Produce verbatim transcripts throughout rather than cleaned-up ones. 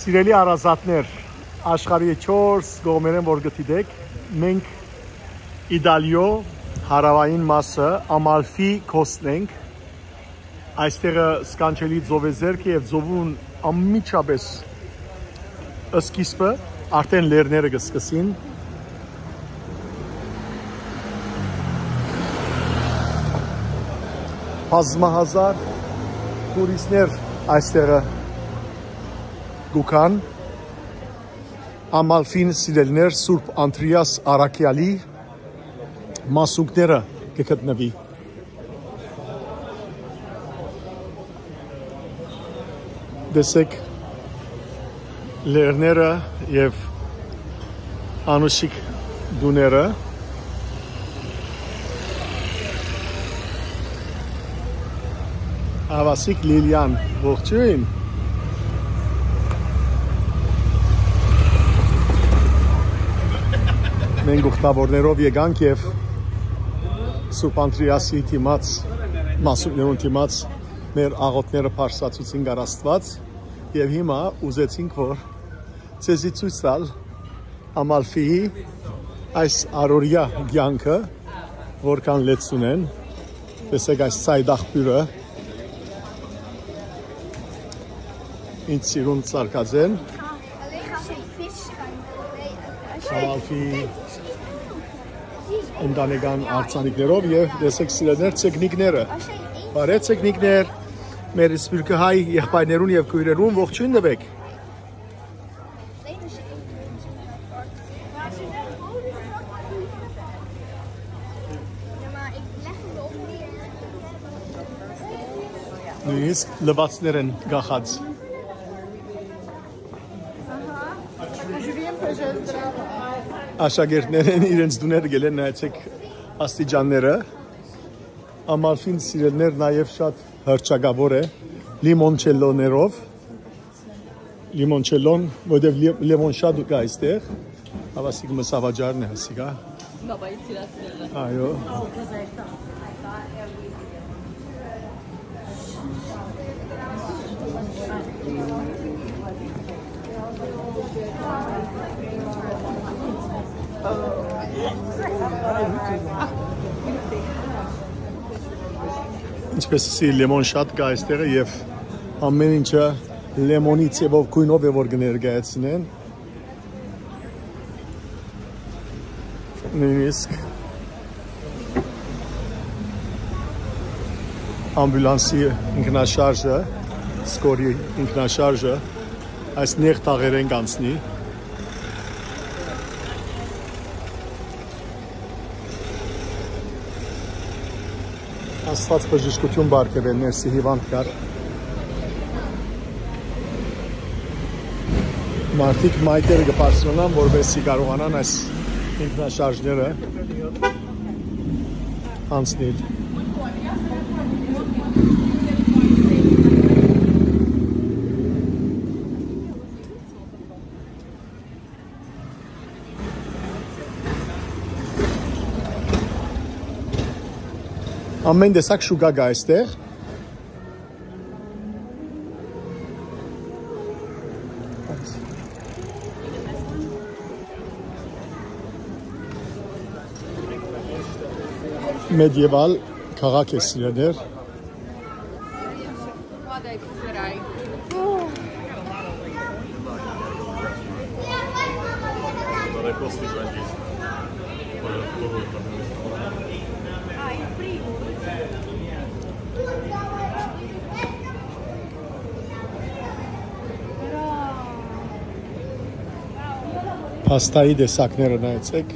Սիրելի հարազատներ, աշխարհի չորս կողմերէն որ կը դիտէք, մենք Իտալիոյ հարաւային մասը, Ամալֆի կոստն ենք։ Այստեղը սքանչելի ծովեզերքը եւ ծովուն անմիջապէս սկիզբը, արդէն լեռները կը սկսին։ Բազմահազար տուրիստներ այստեղը կու գան։ Ամալֆին, սիրելիներ, Սուրբ Անդրեաս Առաքեալի մասունքները կը գտնուի։ Տեսեք լեռները եւ անուշիկ տուները։ Ավասիկ Լիլիան, ողջոյն։ Մենք ուխտավորներով եկանք եւ Սուրբ Անդրեասի դիմաց, մասունքներուն դիմաց մեր աղօթքները բարձրացուցինք առ Աստուած եւ հիմա ուզեցինք, որ ձեզի ցոյց տալ Ամալֆիի այս առօրեայ կեանքը, որքան լեցուն են, տեսեք այս ցայտաղբիւրը, ինչ սիրուն սարկած են։ Ամալֆի ընտանեկան արձանիկներով եւ տեսեք սիրելիներ, ցիկնիկները, բարե ցիկնիկներ, մեր սփիւռքահայ եղբայրներուն եւ քոյրերուն ողջոյն տուէք։ Նոյնիսկ լուացքներ են կախած։ Աշակերտներէն իրենց տուները գելեն, նայեցեք աստիճանները։ Ամալֆին, սիրելիներ, նաեւ շատ հռչակաւոր է լիմոնչելլոներով։ Լիմոնչելլոն, որտեւ լի-, լիմոնշատ կայ այստեղ, ավասիկ մսավաճառն է հասիկա։ Բաբայի սիրասիրելը։ Այո։ Ինչպես ասի, լեմոնշատ կայ այստեղը եւ ամեն ինչը լեմոնի ձևով, գույնով է որ կը ներկայացնեն։ Նոյնիսկ ամբուլանսի ինքնաշարժը, սկորի ինքնաշարժը այս նեղ թաղերէն կանցնի։ Աստուած բժշկութիւն պարգեւէ ներսի հիւանդներ։ Մարդիկ մայթերը կը բարձրանան, որպեսզի կարողանան այս ինքնաշարժները անցնել։ Ամեն տեսակ շուկա կայ այստեղ։ Մեդիեվալ քաղաք է, սիրելիներ։ Փաստայի տեսակները նայեցեք։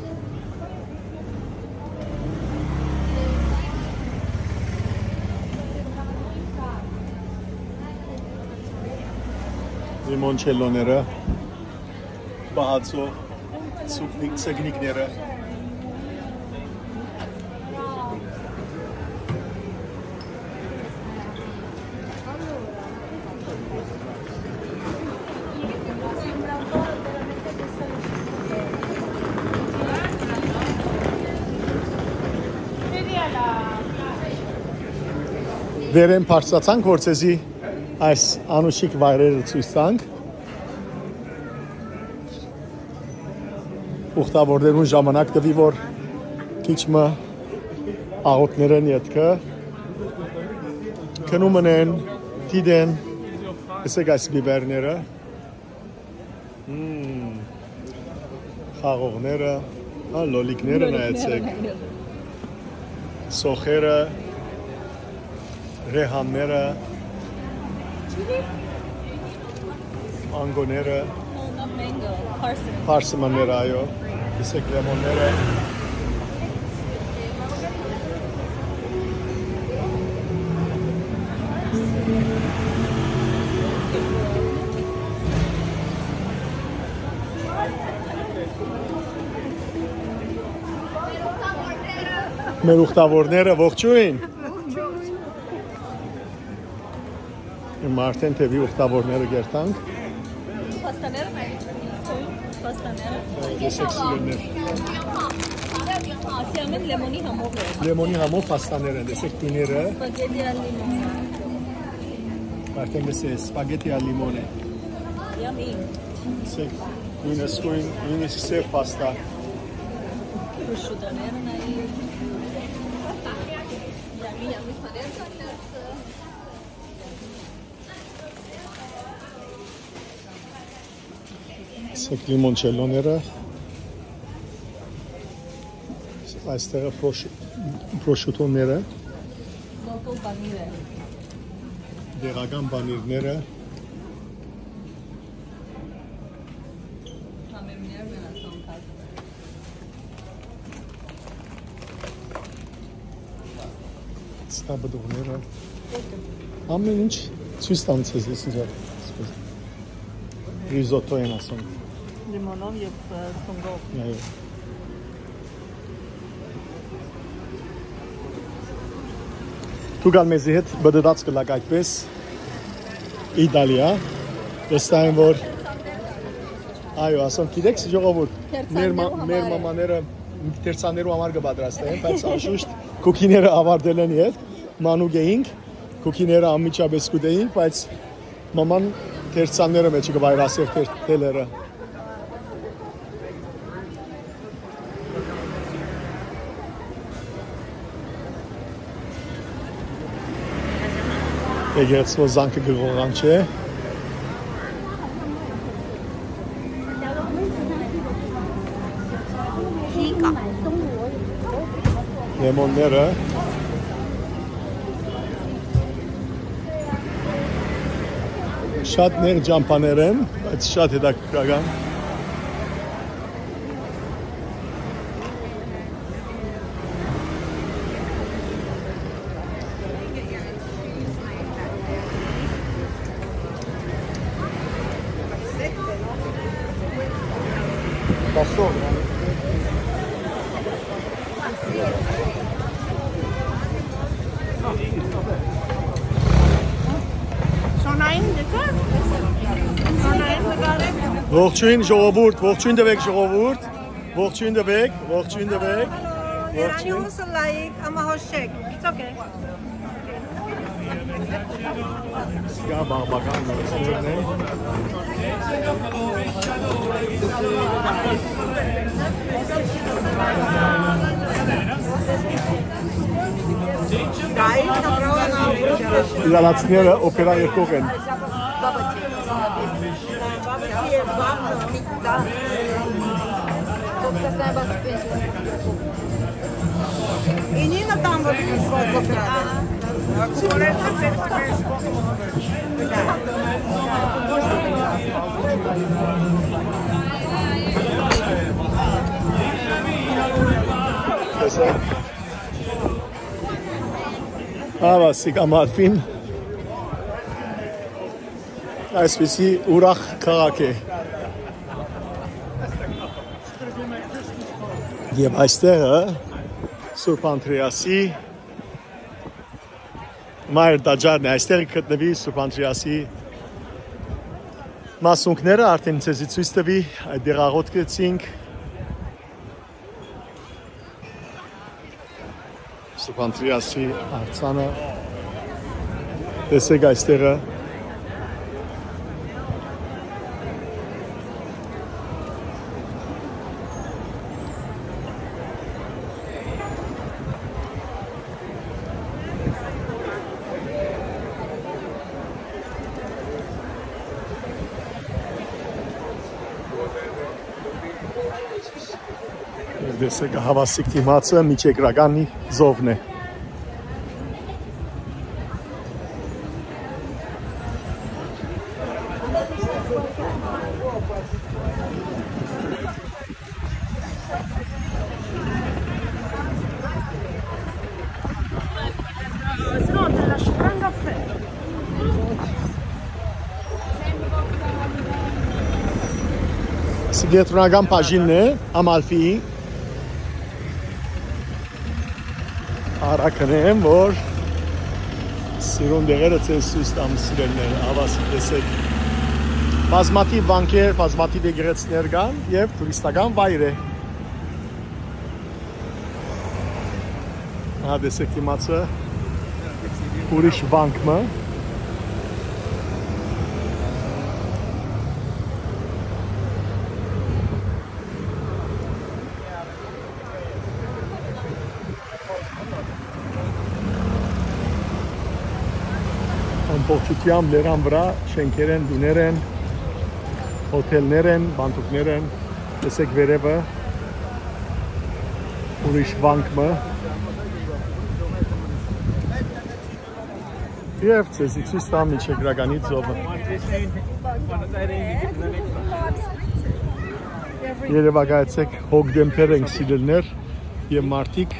Լիմոնչելլոները, բահացո, ցուկնիկ-, ցկնիկները։ Վերէն բարձրացանք, որ ձեզի այս անուշիկ վայրերը ցոյց տանք։ Ուխտավորներուն ժամանակ տուի, որ քիչ մը աղօթներեն ետքը գնում են, դիտեն, տեսեք այս բիբերները։ Մմ, խաղողները, հա, լոլիկները նայեցեք։ Սոխերը, ռեհանները, մանգոները, Parsimon. Parsimon-ները, այո, տեսեք, լեմոնները։ Մեր ուխտավորները, ողջույն։ Հիմա արդեն թեւի ուխտավորները գերտանք։ Պաստաները նայեցեք, պաստաները։ Տեսեք, սիրելիներ։ Ասի ամեն լեմոնի համով է։ Լեմոնի համով պաստաներ են, տեսեք, տիները։ Սպագետի ալ լիմոն։ Արդեն լսես, սպագետի ալ լիմոն է։ Yummy. Տեսեք, նույնիսկ, նույնիսկ սեւ պաստա։ Պրոշուտաները նայ։ Yummy, yummy. Սեք լիմոնչելլոները, այստեղը պրոշ-, պրոշուտոները, Local պանիրը։ Դեղական պանիրները, Համերգներն են ասում, ստաբդողները։ Ամեն ինչ ցույց տամ ձեզ, ես ինձ ա-, Ռիզոտո են ասում։ Լիմոնով եւ, ը, սունկով։ Այո։ Դուք ալ մեզի հետ բդդած կ'ըլաք այդպես Իտալիա, վստահ եմ, որ, այո, ասեմ, գիտեք, ժողովուրդ, մեր մա-, թերցաններու մեր համար է։ Մամաները թերցաններու համար կը պատրաստեն, բայց անշուշտ կուքիները ավարտել են երբ մանուկ էինք, կուքիները անմիջապես կուտեինք, բայց մաման թերցանները մեջ կը վայրասեր թեր-, թելերը։ Եկեղեցւոյ զանգը կը ղողանչէ։ Լեմոնները։ Շատ նեղ ճամբաներ են, բայց շատ հետաքրքրական։ Ողջույն ժողովուրդ, ողջույն տվեք ժողովուրդ, ողջույն տվեք, ողջույն տվեք, Իրանի ողջույն։ Ուսը լայք, ամա հոշեկ, it's okay. Սա բաղբական նորություններ են։ Իրալացիները օպերա երգող են։ Ահա սիկա Մարտին այսպիսի ուրախ քաղաք է։ Եւ այստեղը Սուրբ Անդրեասի մայր տաճարն է, այստեղ գտնուի Սուրբ Անդրեասի մասունքները, արդեն ձեզի ցույց տուի, այդտեղ աղոթք գցինք։ Սուրբ Անդրեասի արձանը, տեսեք այստեղը։ Տեսեք, Հաւասիկ դիմացը Միջեգրականի ծովն է։ Սի կեդրոնական բաժինն է, Ամալֆիի։ Առաքնեմ, որ սիրուն դեղերը ձեզ ցոյց տամ, սիրելիներ, Հաւասիկ տեսեք։ Բազմաթիւ վանքեր, բազմաթիւ եկեղեցիներ կան եւ տուրիստական վայր է։ Ահա տեսեք դիմացը ուրիշ վանք մը։ Ամբողջութեամբ լերան վրայ շէնքեր են, տուներ են, հոթելներ են, պանդուկներ են։ Տեսեք վերեւը, ուրիշ վանք մը։ Եւ ձեզի ցոյց տամ Միջեգրականի ծովը։ Երեւակայեցեք, հոգտեմբեր ենք, սիրելիներ եւ մարդիկ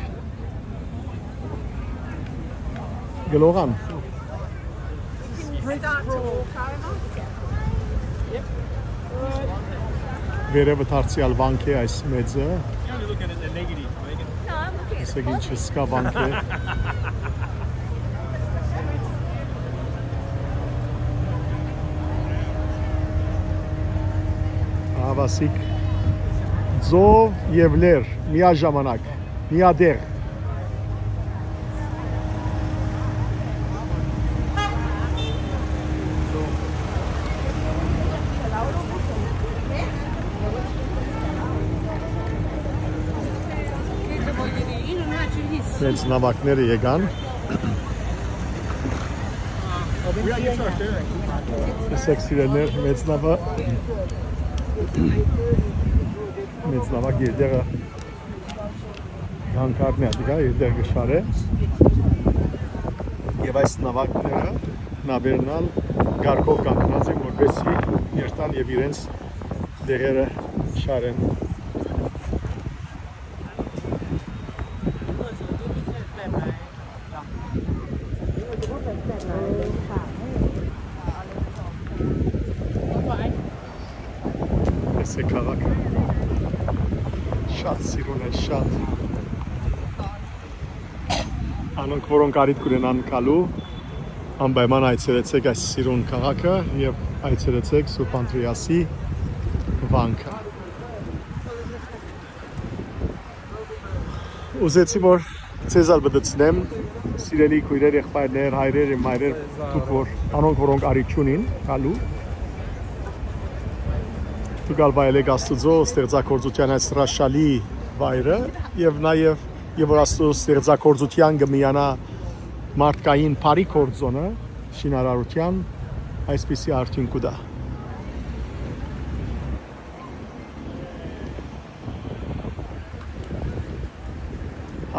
գլողան։ Վերեւը դարձեալ վանք է այս մեծը։ Տեսեք ինչ հսկայ վանք է։ Հաւասիկ, ծով եւ լեռ միաժամանակ, միատեղ։ Մեծ նաւակները եկան։ Տեսեք, սիրելիներ, մեծ նավա-, մեծ նաւակ երթեքը կանգ առնի, ատիկա երթեր կը շարէ։ Եւ այս նաւակները, նավերն ալ կարգով կանգնած են, որպեսզի երթան եւ իրենց տեղերը շարեն։ Տեսեք քաղաքը։ Շատ սիրուն է, շատ։ Անոնք, որոնք առիթ կունենան գալու, անպայման այցելեցեք այս սիրուն քաղաքը եւ այցելեցեք Սուրբ Անդրեասի վանքը։ Ուզեցի, որ ձեզ ալ մտցնեմ, սիրելի քոյրեր, եղբայրներ, հայրեր եւ մայրեր, դուք որ, անոնք, որոնք առիթ չունին գալու, դուք ալ վայելեք Աստուծոյ ստեղծագործութեան այս հրաշալի վայրը եւ նաեւ, եւ որ Աստուծոյ ստեղծագործութեան կը միանայ մարդկային բարի գործոնը շինարարութեան, այսպիսի արդիւնք կու տայ։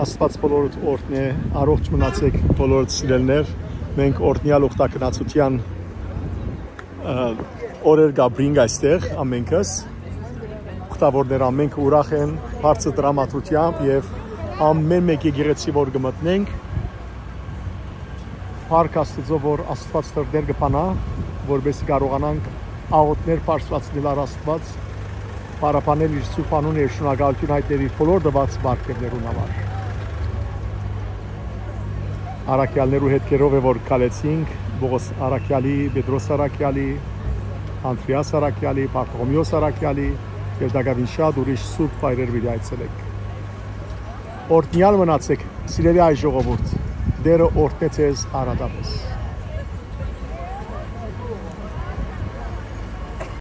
Աստուած բոլորդ օրհնէ, առողջ մնացեք բոլորդ, սիրելիներ, մենք օրհնեալ ուխտագնացութեան, ը, օրեր կապրինք այստեղ ամենքս, ուխտավորներ ամենքը ուրախ են, բարձր տրամադրութեամբ եւ ամեն մէկ եկեղեցի որ կը մտնենք, փառք Աստուծոյ, որ Աստուած դռներ կը բանայ, որպեսզի կարողանանք աղօթքներ բարձրացնել առ Աստուած, փառաբանել իր սուրբ անունը եւ շնորհակալութիւն յայտնել իր բոլոր տուած պարգեւներուն համար։ Առաքեալներու հետքերով է որ քալեցինք, Պողոս առաքեալի, Պետրոս առաքեալի, Անդրեաս առաքեալի, Բարթողոմեոս առաքեալի եւ տակաւին շատ ուրիշ սուրբ վայրեր պիտի այցելենք։ Օրհնեալ մնացեք, սիրելի հայ ժողովուրդ, Տէրը օրհնէ ձեզ առատապէս։